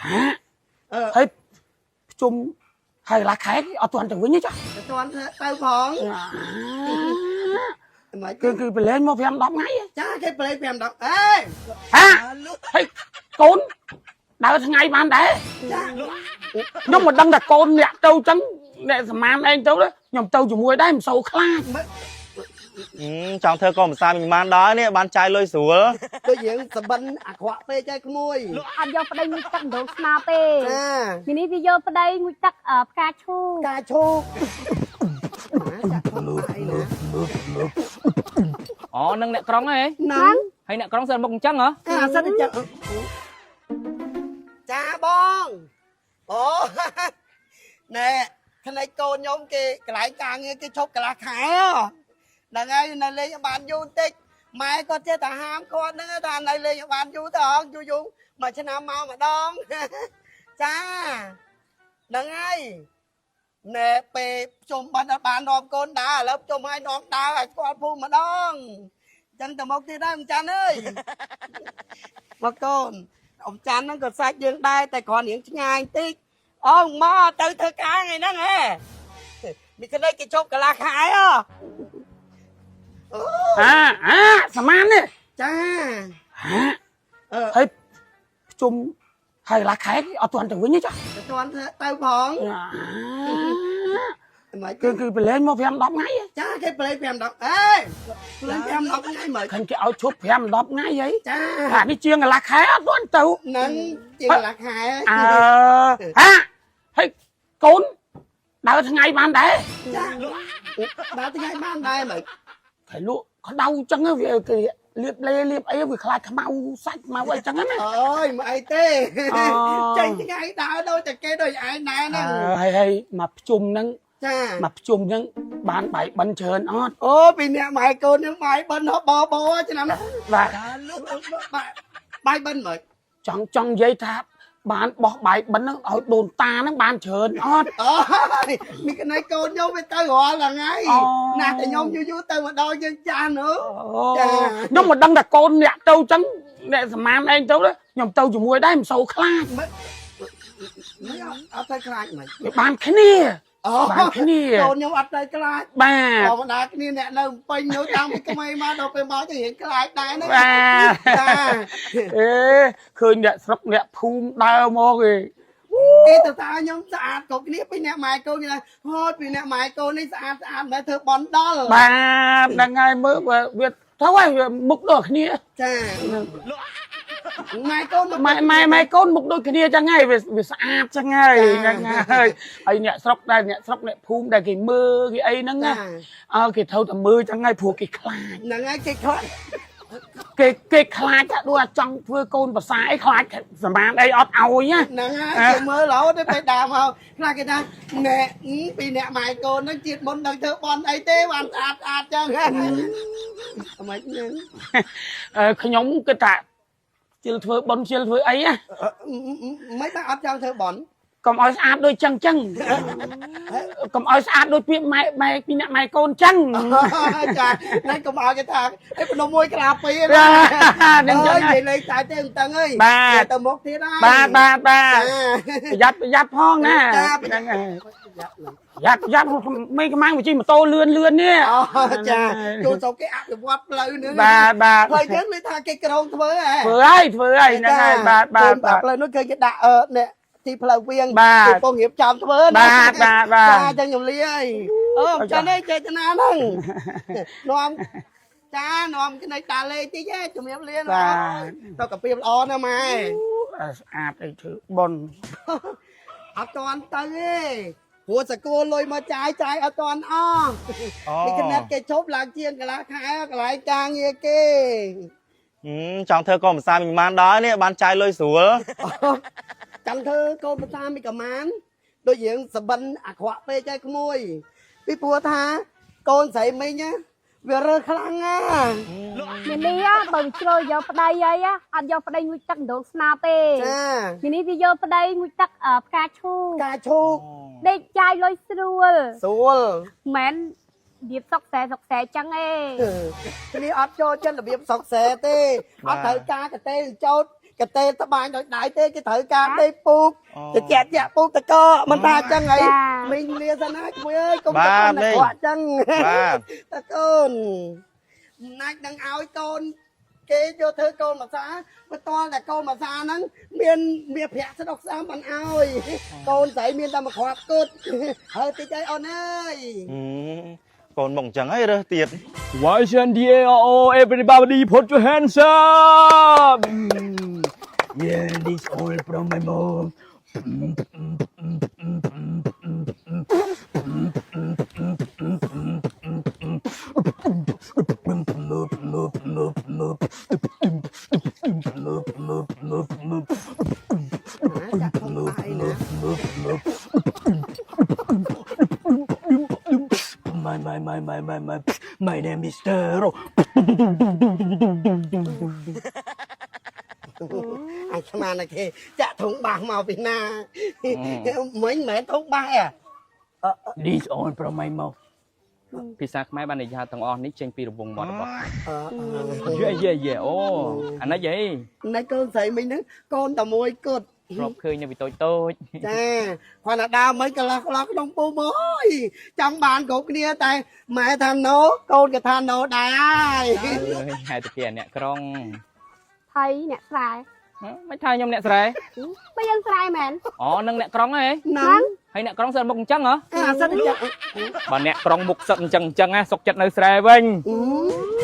ហា អឺ ហើយជុំហើយកន្លះខែអត់ទាន់ទៅវិញទេចា ទៅទាន់ទៅផងមិន គឺគឺប្រឡែងមក5 10ថ្ងៃ ចាគេប្រេក5 10អេ ហាហើយកូនដើរថ្ងៃបានដែរ ចា ខ្ញុំមិនដឹងថាកូនអ្នកទៅចឹងអ្នកសមានឯងទៅខ្ញុំទៅជាមួយដែរមិនសូវខ្លាច ចង់ធ្វើកុំភាសាមីម៉ានដល់នេះបានចាយលុយស្រួល ដូចយើងសបិនអាក្រក់ពេកចៃក្មួយ អត់យកប្តីងូតទឹកម្ដងស្នាទេ ចា មីនេះវាយកប្តីងូតទឹកផ្កាឈូក ការឈូកចាក់ខំបាយណា អូនឹងអ្នកក្រុងហ៎ ហ្នឹង ហើយអ្នកក្រុងសិនមុខអញ្ចឹងហ៎ អាសិនតែចឹងចាបងអូណែផ្នែកកូនខ្ញុំគេកន្លែងការងារគេឈប់កន្លះខែហ្នឹងហើយនៅលេងបានយូរតិចម៉ែគាត់ចេះតែហាមគាត់ហ្នឹងថានៅលេងបានយូរទៅហងយូរយូរមួយឆ្នាំមកម្ដងចាហ្នឹងហើយណែពេលជុំបានអត់បាននាំកូនដើរឥឡូវជុំឲ្យនាំដើរឲ្យស្គាល់ភូមិម្ដងអញ្ចឹងទៅមកទៀតដែរអញ្ចឹងអើយ មកកូនអ៊ំច័ន្ទហ្នឹងក៏សាច់យើងដែរតែគ្រាន់រៀងឆ្ងាយបន្តិចអូមកទៅធ្វើការថ្ងៃហ្នឹងហ៎មីក្តីគេជប់កន្លះខែហ៎អូ អាអាសមាននេះ ចា ហា អឺ ហើយជុំហើយកន្លះខែអត់ទាន់ទៅវិញទេចា ទៅទាន់ទៅផងមិន គឺគឺប្រឡែងមក5 10ថ្ងៃ ចាគេប្រេក5 10អេប្រេក5 10ថ្ងៃមើល ឃើញគេឲ្យឈប់5 10ថ្ងៃហី ចា អានេះជាងកន្លះខែអត់ទាន់ទៅ ហ្នឹងជាងកន្លះខែ អើហាហើយកូនដើរថ្ងៃបានដែរ ចាដើរថ្ងៃបានដែរមើល គេលក់ក្តៅចឹងវាគេលៀបលេលៀបអីវាខ្លាចខ្មៅសាច់ខ្មៅអីចឹងណា អើយមិនអីទេចេញថ្ងៃដើរដូចតែគេដូចឯងដែរហ្នឹង ហើយហើយមកភ្ជុំហ្នឹង ចា មកភ្ជុំហ្នឹងបានបាយបិណ្ឌច្រើនអត់ អូពីអ្នកម៉ែកូនហ្នឹងបាយបិណ្ឌហបបឆ្នាំហ្នឹង បាទ បាយបិណ្ឌមើល ចង់ចង់និយាយថាបានបោះបាយបិណ្ឌហ្នឹងឲ្យដូនតាហ្នឹងបានច្រើនអត់ អូយមីកណៃកូនខ្ញុំវាទៅរាល់ថ្ងៃណាស់តែខ្ញុំយូរយូរទៅម្ដងយើងចាស់នោះ ចា ខ្ញុំមិនដឹងថាកូនអ្នកទៅចឹងអ្នកសមានឯងទៅខ្ញុំទៅជាមួយដែរមិនសូវខ្លាច មិនអត់ទៅខ្លាចមិន វាបានគ្នា អូ បានគ្នា កូនខ្ញុំអត់ទៅខ្លាច បាទ ធម្មតាគ្នាអ្នកនៅពេញនោះតាំងពីក្មេងមកដល់ពេលមកទៅរៀងខ្លាចដែរហ្នឹង បាទ ចា អេឃើញអ្នកស្រុកអ្នកភូមិដើរមកគេ គេទៅថាខ្ញុំស្អាតគ្រប់គ្នាពីអ្នកម៉ែកូនគេថាហូតពីអ្នកម៉ែកូននេះស្អាតស្អាតមិនធ្វើបន់ដល់ បាទហ្នឹងហើយមើលវាទៅហើយវាមុខដូចគ្នា ចាម៉ែកូន ម៉ែម៉ែម៉ែកូនមុខដូចគ្នាចឹងហើយវាវាស្អាតចឹងហើយហ្នឹងហើយហើយអ្នកស្រុកដែរអ្នកស្រុកអ្នកភូមិដែលគេមើលគេអីហ្នឹងណា ចា អើគេត្រូវតែមើលចឹងហើយព្រោះគេខ្លាច ហ្នឹងហើយគេខ្លាច គេគេខ្លាចថាដូចអាចង់ធ្វើកូនប្រសាអីខ្លាចសម្បានអីអត់ឲ្យណា ហ្នឹងហើយគេមើលរហូតទៅពេលដើមមកខ្លះគេថាណែពីអ្នកម៉ែកូនហ្នឹងជាតិមុនដឹងធ្វើបន់អីទេបានស្អាតស្អាតចឹងអមិនហ្នឹង អឺខ្ញុំគិតថាជិលធ្វើបុណ្យជិលធ្វើអីណា មិនបានអត់ចង់ធ្វើបន់ កុំឲ្យស្អាតដូចចឹងចឹងកុំឲ្យស្អាតដូចពាក្យម៉ែម៉ែពីអ្នកម៉ែកូនចឹង ចាហ្នឹងកុំឲ្យគេថាអីភ្នំមួយក្រាពីរ បា ណា ទហ្នឹងចឹង និយាយលេងតែទេមិនតឹងអើយទៅមុខទៀតហើយ បាទបាទបាទប្រយ័ត្នប្រយ័ត្នផងណា ចា ហ្នឹងហើយប្រយ័ត្នប្រយ័ត្នមិនខ្មាំងវាជិះម៉ូតូលឿនលឿននេះ អូចាចូលស្រុកគេអភិវឌ្ឍផ្លូវហ្នឹង បាទបាទ ផ្លូវយើងឮថាគេក្រងធ្វើហ៎ ធ្វើហើយធ្វើហើយហ្នឹងហើយបាទបាទបាទ ផ្លូវនោះគេគេដាក់អឺអ្នកទីផ្លូវវៀង បាទ គេពងរៀបចំធ្វើណា បាទបាទបាទ ចាចឹងខ្ញុំលាហើយអូចឹងនេះចេតនាហ្នឹងនាំចានាំគ្នាតាលេងតិចហ៎ជំរាបលាណា បាទ ទៅកាពីល្អណាស់ម៉ែ ស្អាតអីធ្វើបុណ្យ អត់តាន់ទៅទេព្រោះសកលលុយមកចាយចាយអត់តាន់អស់ អូ នេះគណិតគេជប់ឡើងជាងកន្លះខែកន្លែងការងារគេ ចង់ធ្វើកុំភាសាមីម៉ានដល់នេះបានចាយលុយស្រួល ចាំធ្វើកូនប្រសាមីកាម៉ានដូចយើងសបិនអាក្រក់ពេកហើយក្មួយពីព្រោះថាកូនស្រីមីងណាវារើខ្លាំងណា មីនេះបើវាជ្រុលយកប្តីអីអត់យកប្តីងូតទឹកម្ដងស្នាទេ ចា មីនេះវាយកប្តីងូតទឹកផ្កាឈូក ការឈូក ដេកចាយលុយស្រួល ស្រួល មិនមែនរបៀបសុកសែសុកសែចឹងឯង គ្នាអត់ចូលចិត្តរបៀបសុកសែទេអត់ត្រូវការកតេចោតក កតេត្បាញដោយដៃទេគេត្រូវការដេកពូកតិចចាក់ពូកតកមិនថាអញ្ចឹងអីមីងលាសិនណាក្មួយអើយកុំទៅកូនតែគាត់អញ្ចឹង បាទ តកូនអំណាចនឹងឲ្យកូនគេយកធ្វើកូនភាសាបើតលតែកូនភាសាហ្នឹងមានមានប្រាក់ស្ដុកស្ដាំបានឲ្យកូនស្រីមានតែមួយគ្រាប់គត់ហើយតិចអីអូនអើយ ហឹមកូនមកអញ្ចឹងហើយរើសទៀត Y N D A O O, everybody put your hands up. Yeah, this all from my mom. ចាក់ធំបាយណា My my my my my my my name is Tero. អញស្មានតែគេចាក់ធុងបាសមកពីណាមិញមិនមែនធុងបាសឯ This all from my mouth. ភាសាខ្មែរបាននិយាយថាទាំងអស់នេះចេញពីរង្វង់មាត់របស់ អឺ យេយេយេអូអានេះយេ ណែកូនស្រីមិញហ្នឹងកូនតែមួយគត់ ធ្លាប់ឃើញនៅពីតូចតូច ចាគាត់តែដើមមិញកន្លោះកន្លោះក្នុងពុំអើយចង់បានគ្រប់គ្នាតែម៉ែថាណូកូនក៏ថាណូដែរហើយ អើយហេតុតែគេអាអ្នកក្រុង ថៃអ្នកស្រែ ហ៎មិនថាខ្ញុំអ្នកស្រែ បើយើងស្រែមែន អូនឹងអ្នកក្រុងហ៎ ហ្នឹង ហើយអ្នកក្រុងសិតមុខអញ្ចឹងហ៎ អាសិនចា បើអ្នកក្រុងមុខសឹកអញ្ចឹងអញ្ចឹងណាសុកចិត្តនៅស្រែវិញ អឺ